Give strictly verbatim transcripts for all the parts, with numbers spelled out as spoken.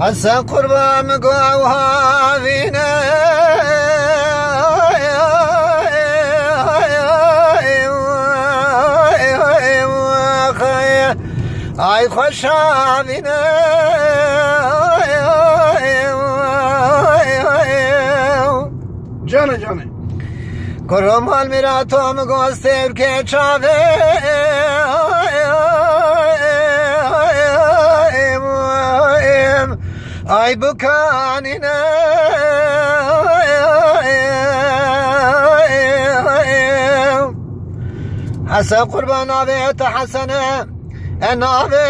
Hesen qurban min got ew havîne. Ay xweş havîne. Canê, canê. Kuro mal mîra to min got stêrkê çavê. Ay bikanîne. Hesen qurban navê te Hesen e. E navê.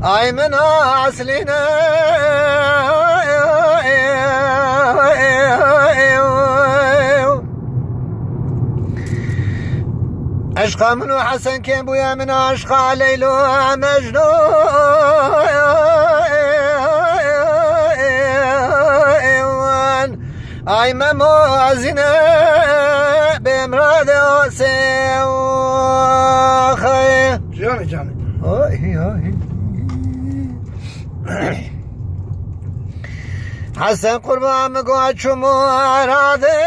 Ay min aslîne. Eşqa min û Hesen kêm bûye min aşqa Leylo Mecnûn. Ay Memo Azîne bêmra de asê. Canê, canê. Ay, ay. Hesen qurban min got çûm û radê.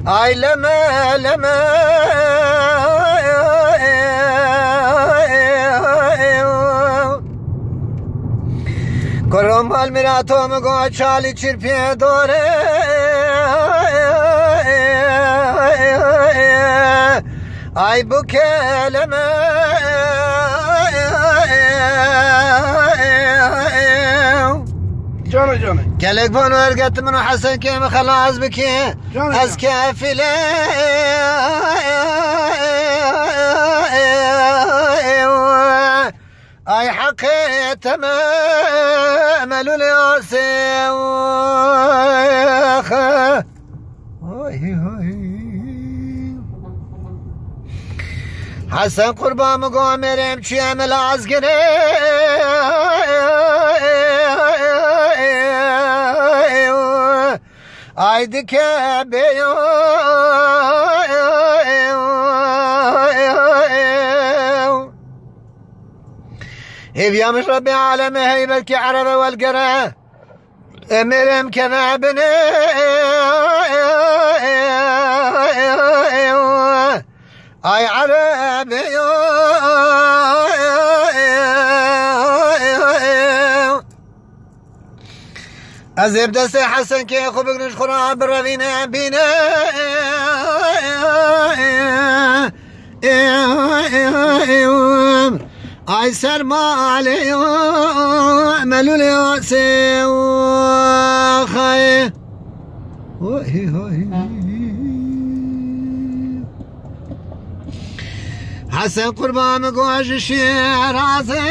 Ay leme leme. Kuro mal mîra to min got çalî çirpiyê dore. Ay bu keleme. Canê, canê. Gelek van wergetin min û Hesen kêm xelas bikî. Canê, ez canê. Kefîle. Ay heqê te me melûlê asê. Oy, oy. Hesen qurban min got mêrê min çûye min laz girê. Ay dike bêyo. Hêviya min Rebbê alemê hey belkî erebe welgere. Emirem keve binê. Ay erebeyo. Ez ê bi destê Hesenkê xwe bigrin ji xwe re birevîne bîne. Ay ser malê melûlê asê xayê. Hesen qurban min got ji Şîrazê.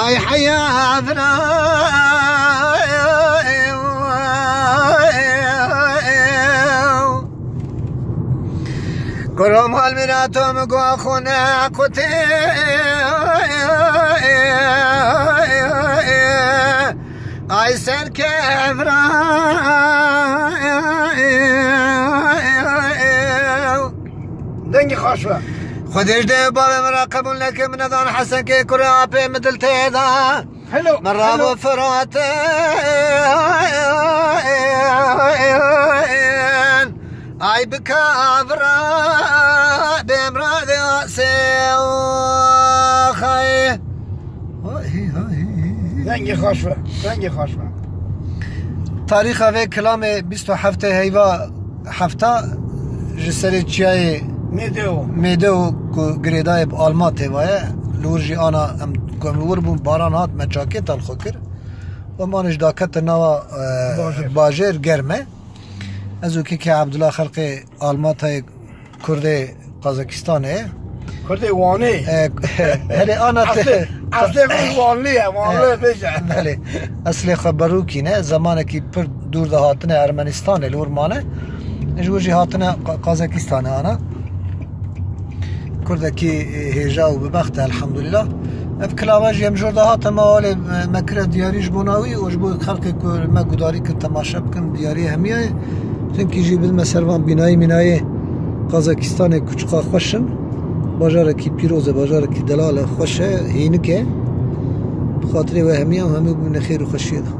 Ay heya vira. Kuro mal mîra to min got xwe nequtê. Ay ser kevra. Dengê xweş be. Xwedê ji dê bavê min re qebûl neke, min nedan Hesenkê kurê apê min dil tê da. Hello, min hello. Ravo Firatê. Ay bi kavra bêmra de asê. Oy, oy. Dengê xweş be, dengê xweş be. Tarîxa vê kilamê bîst û heftê heyva hefta ji serê çiyayê Mêdeo. Mêdeo ku girêdayê bi Almatê vaye, li wir jî ana em ku em li wir bûn, baran hat, me çakê tal xwe kir. Em anê ji dakete nava, e, bajêr. Bajêr germ e. Ez û kekê Ebdullah xelqê Almatayê Kurdê Qazakistanê. Kurdê Wanê. E, herê ana te- Eslê, eslê min Wanlî ye, Wanlî E, bêje. Belê. Eslê xwe Berûkî ne, zemanekî pir dûr de hatine Ermenistanê, li wir mane. Ji wir jî hatine Qa-, Qazakistanê ana. Kurdekî, e, hêja û bibext e, elhamdulillah. Ev kilava jî em jor de hate me alê me kire diyarî ji bona wî û ji bo xelkê ku me gudarî kir temaşe bikin diyariyê hemiya ye. Çimkî jî bidime ser van bînayî mînayê Qazakistanê kuçiqa xweş in. Bajarekî pîroz e, bajarekî delal e, xweş e, hênik e. Bi xatirê we hemiya û hemî bibine xêr û xweşiyê de.